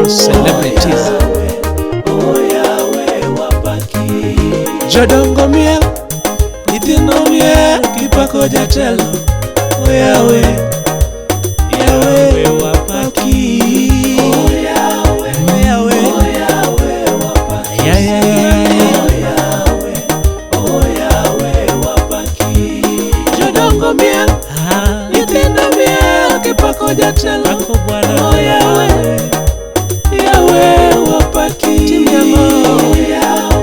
All celebrities. Jodongo miel, nyithindo miel, kipako jatelo. O Yawe, Yawe wapaki. O Yawe, ya ya ya ya. Jodongo miel, nyithindo miel, kipako jatelo. O Yawe, Yawe wapaki. Timnyang'o.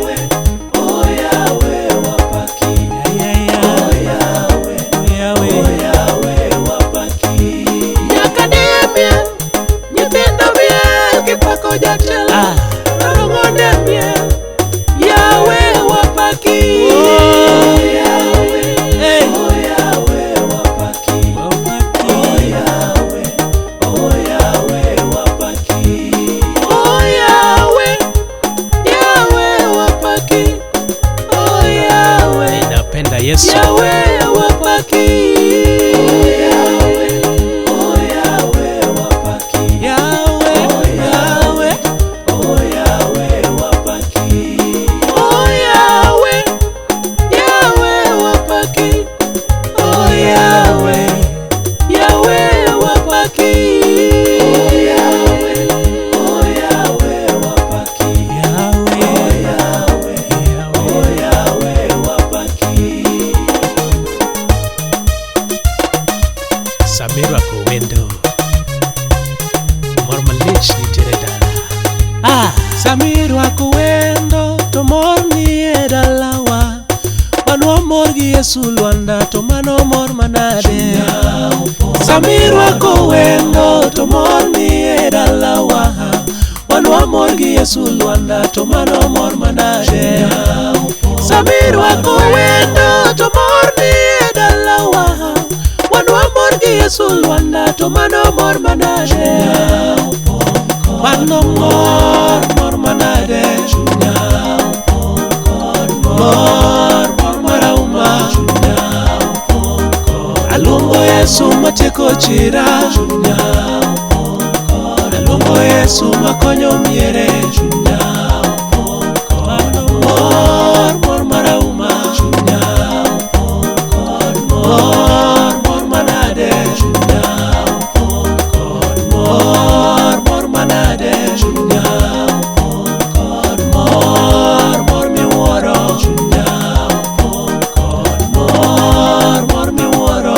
Ninapenda Yesu. Yawe wapaki. Yawe, Yawe. Oh Yahweh, Yahweh wapaki. Oh Yahweh, Yahweh wapaki. Yahweh, Yahweh. Samira Kowendo. Mor malich nitiere dala. Ah, Samir rwako wendo to mor nie dalawa. Wan wamor gi Yesu Lwanda to mano mor manade. Samir rwako wendo to mor nie dalawa. Wan wamor gi Yesu Lwanda to mano mor manade. Samir rwako wendo to mor nie dalawa. Wan wamor gi Yesu Lwanda to mano mor manade. Mano mor, mor manade. Mor, mor marauma. Aluongo Yesu matieko chira. Aluongo Yesu makonyo miere. Mano mor, mor marauma. Mor, mor manade. Mor, mor manade. Mor, mor miwuoro. Mor, mor miwuoro.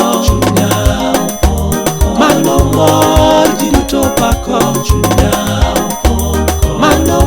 Mano mor ji duto pako. Mano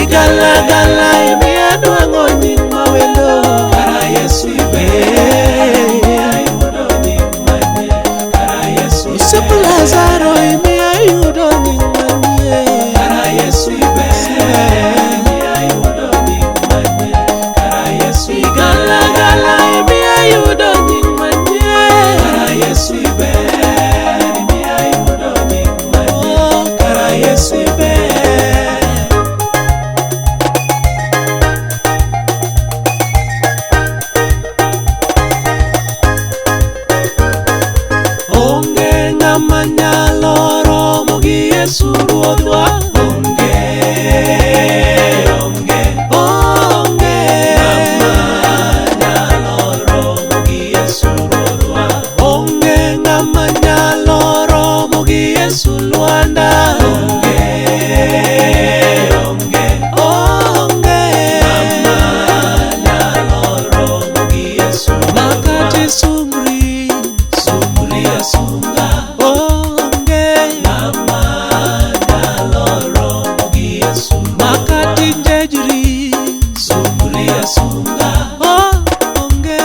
Igala gala imiya nwang'o nying mawendo. Kara Yesu iber, imiya yudo nying manyien. Kara Yesu Osiep iber, Lazaro imiya yudo nying manyien. Kara Yesu iber, imiya yudo nying manyien. Kara Yesu iber, Igala gala imiya yudo nying manyien. Kara Yesu iber, imiya yudo nying manyien. Oh, Kara Yesu iber. Onge ng'ama nyalo romo gi Yesu Ruodhwa. Onge, onge, Onge. nyalo romo gi Yesu Ruodhwa. Onge ng'ama nyalo romo gi Yesu Lwanda. Onge, onge, Onge. nyalo romo gi Yesu Ruodhwa. Makati sungri. Sungri asunga, Onge. ng'ama nyalo romo gi Yesu Ruodhwa. Makati njejri. Sungri asunga, Oh, onge.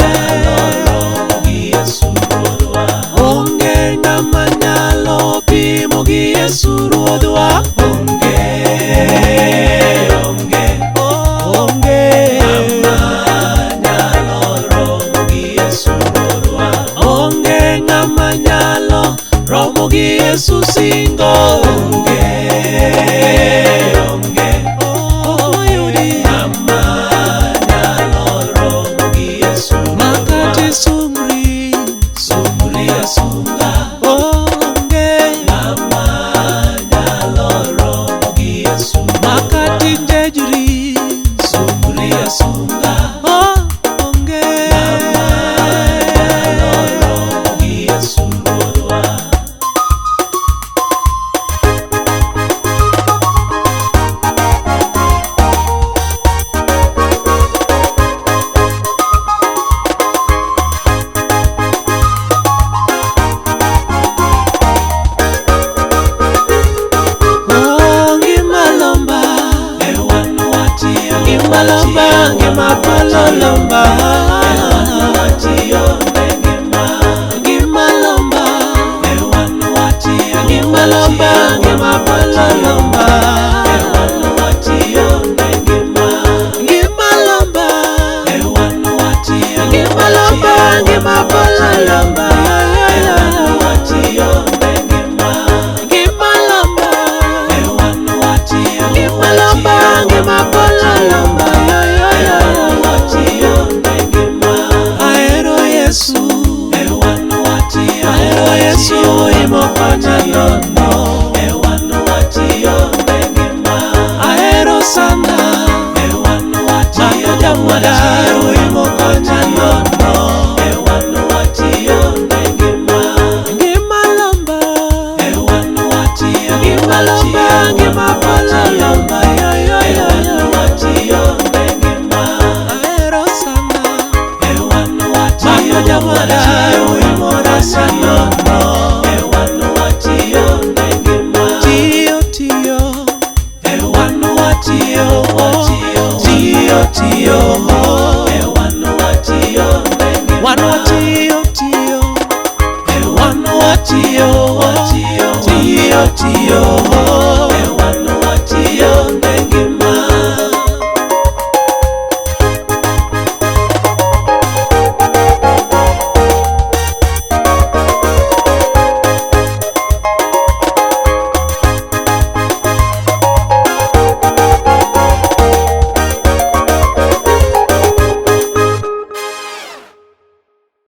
nyalo romo gi Yesu Ruodhwa. Onge ng'ama nyalo pimo gi Yesu Ruodhwa. Onge, onge, Onge. nyalo romo gi Yesu Ruodhwa. Onge ng'ama nyalo romo gi Yesu singo. Onge, onge, Oyudi ng'ama nyalo romo gi Yesu Ruodhwa. makati sungri. Sungri asunga, Onge ng'ama nyalo romo gi Yesu Ruodhwa. makati njejri. Sungri asunga, Oh, onge. nyalo romo gi Yesu Ruodhwa. Oh, ngima lomba. E wan watiyo, Ngima lomba, ngima polo lomba. E wan watiyo ne ngima. Ngima lomba. E wan watiyo, Ngima lomba, ngima polo lomba. E wan watiyo ne ngima. Ngima lomba. E wan watiyo, Ngima lomba, ngima polo lomba. E wan watiyo ne ngima. Ngima lomba. E wan watiyo, Ngima lomba, ngima polo lomba. E wan watiyo ne ngima. Ahero Yesu. E wan watiyo, Ahero Yesu imokona nono. E wan watiyo ne ngima. Ahero sana. E wan watiyo, Mano jamwadaru imokona nono. E wan watiyo ne ngima. Ngima lomba. E wan watiyo, Ngima lomba, ngima polo lomba. Yo, yo, E yo, wan yo. watiyo ne ngima. Ahero sana. E wan watiyo, Mano jamwadaru imora nono. E wan watiyo ne ngima. Tiyo, tiyo. E wan watiyo, watiyo, Tiyo, tiyo. E wan watiyo ne ngima. Wan watiyo, tiyo. E wan watiyo, watiyo, Tiyo, tiyo.